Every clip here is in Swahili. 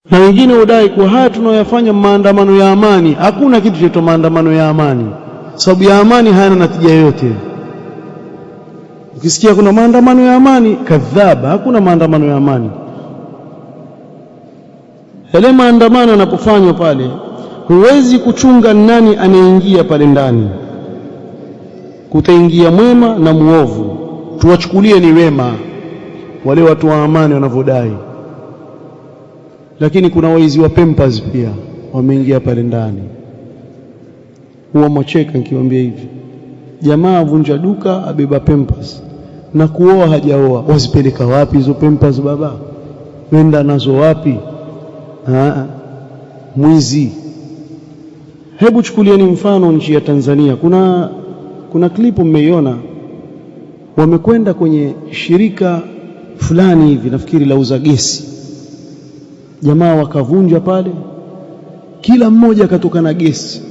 Na wengine hudai kuwa haya tunayoyafanya maandamano ya amani. Hakuna kitu chaitwa maandamano ya amani, sababu ya amani hayana natija yoyote. Ukisikia kuna maandamano ya amani, kadhaba, hakuna maandamano ya amani. Yale maandamano yanapofanywa pale, huwezi kuchunga nani anayeingia pale ndani. Kutaingia mwema na muovu, tuwachukulie ni wema wale watu wa amani wanavyodai, lakini kuna waizi wa Pampers pia wameingia pale ndani. Huwa mwacheka nikiwaambia hivi, jamaa avunja duka abeba Pampers na kuoa hajaoa, wazipeleka wapi hizo Pampers baba? Wenda nazo wapi? Aa, mwizi. Hebu chukulieni mfano nchi ya Tanzania, kuna klipu mmeiona, wamekwenda kwenye shirika fulani hivi nafikiri lauza gesi, jamaa wakavunja pale, kila mmoja akatoka na gesi.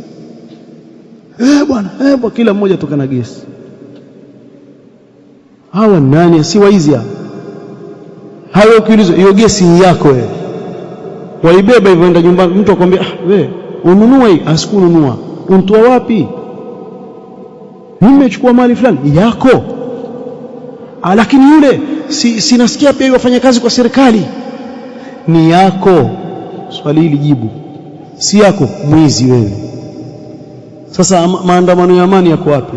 Bwana bwana, kila mmoja atoka na gesi. Hawa nani? Si waizi hawa? Hawa ukiulizwa hiyo gesi ni yako wewe, waibeba hivyo enda nyumbani, mtu akwambia, ah, we ununua hii? Asikununua. Untoa wapi? Nimechukua mali fulani yako. Ah, lakini yule sinasikia pia wafanya kazi kwa serikali. Ni yako. Swali hili jibu, si yako, mwizi wewe. Sasa maandamano ya amani yako wapi?